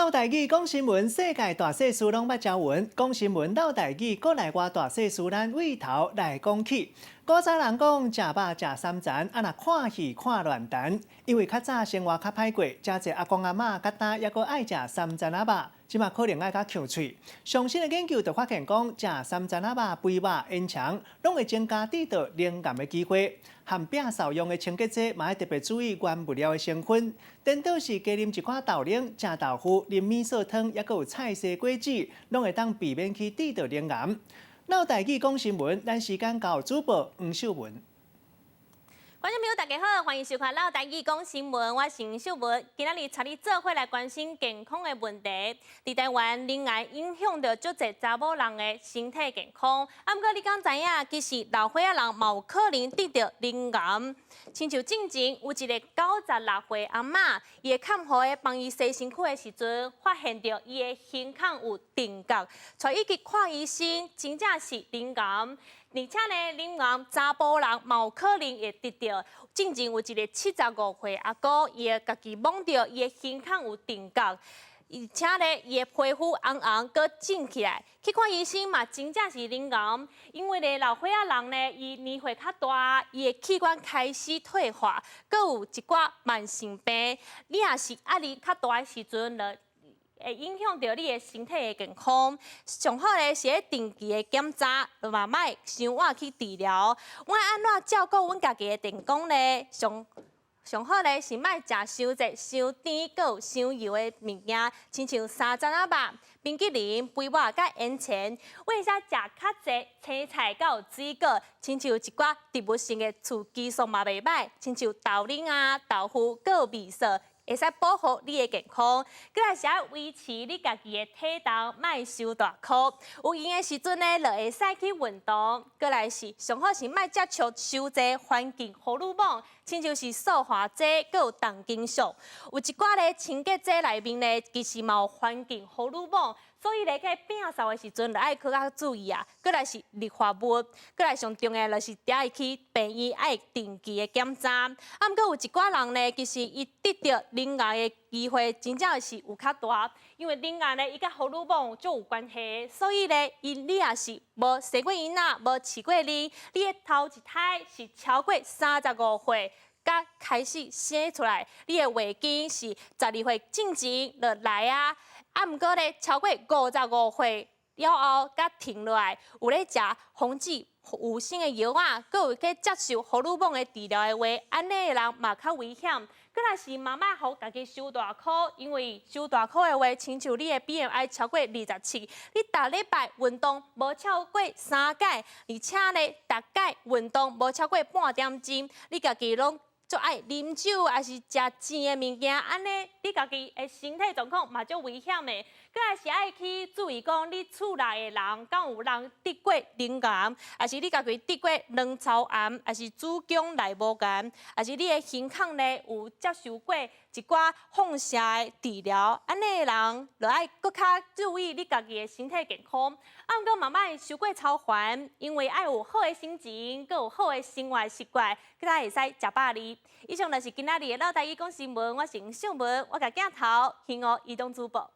嘮台語講新聞，世界大細事攏捌朝聞。講新聞嘮台語，國內外大細事，咱對頭來講起。古早人講食肉食三層，啊若看戲看亂彈，因為較早生活較歹過，誠濟阿公阿嬤較今猶閣愛食三層仔肉，這馬可能愛較強喙。上新的研究就發現講，食三層仔肉、肥肉、煙腸，攏會增加得著乳癌的機會。含摒掃用的清潔劑，嘛愛特別注意原物料的成分。顛倒是加啉一寡豆奶、食豆腐、啉米索湯，猶閣有菜西果子，攏會當避免去得著乳癌。嘮台語講新聞，咱時間交主播黃秀文。觀眾朋友，大家好，歡迎收看《嘮台語講新聞》，我是黃秀文。今仔日帶你做伙來關心健康的問題。佇台灣，乳癌影響著足濟查某人的身體健康。啊，毋過你敢知影，其實老歲仔人嘛有可能得著乳癌。親像進前有一个96歲阿嬤，伊的看護的幫伊洗身軀的時陣，發現著伊的胸腔有定結，帶伊去看醫生，真正是乳癌。而且呢，乳癌查埔人嘛有可能會得著。進前有一个75歲阿公，伊會家己摸著伊的胸腔有定結，而且呢，伊的皮膚紅紅，閣腫起來，去看醫生嘛，真正是乳癌。因為咧，老歲仔人呢，伊年歲較大，伊的器官開始退化，閣有一寡慢性病。你若是壓力較大的時陣，就會影響著你的身體的健康。上好咧是咧定期的檢查，嘛莫傷晚去治療。阮按怎照顧阮家己的健康咧？上上好咧是莫食傷濟、傷甜、閣有傷油的物件，親像三層仔肉、冰激凌、肥肉佮煙腸。會使食較濟青菜佮有水果，親像一寡植物性的雌激素嘛袂䆀，親像豆奶啊、豆腐閣有麵線，會使保護你的健康。閣來是愛維持你家己的體重，莫傷大箍。有閒的時陣呢，就會使去運動。閣來是上好是莫接觸傷濟環境荷爾蒙，親像是塑化劑，閣有重金屬。有一寡咧清潔劑內面咧，其實嘛有環境荷爾蒙，所以咧去摒掃的時陣，就愛閣較注意啊。閣來是氯化物，閣來上重要就是著愛去病院愛定期的檢查。啊，毋過有一寡人呢，其實伊得著乳癌的機會真正是有較大，因為乳癌呢，伊佮荷爾蒙就有關係，所以咧，伊你若是無生過囡仔，無飼過奶，你的頭一胎是超過35歲，才開始生出來，你的月經是12歲進前就來啊，啊，毋過咧超過55歲了後，才停落來，有咧食防止有性的藥仔，閣有去接受荷爾蒙的治療的話，按呢的人嘛較危險。閣來是嘛莫予家己傷大箍，因為傷大箍的話，親像你的 BMI 超過27，你逐禮拜運動無超過三擺，而且咧逐擺運動無超過半點鐘，你家己攏足愛啉酒，抑是食甜的物件，按呢你家己的身體狀況嘛足危險的。閣來是愛去注意講，你厝內的人敢有人得過乳癌，抑是你家己得過卵巢癌，抑是子宮內膜癌，抑是你的胸腔咧有接受過一寡放射的治療，按呢的人就愛閣較注意你家己的身體健康。啊，毋過嘛莫傷過操煩，因為愛有好的心情，閣有好的生活習慣，閣才會使食百二。以上就是今仔日的嘮台語講新聞，我是黃秀文，我共鏡頭，希望移動主播。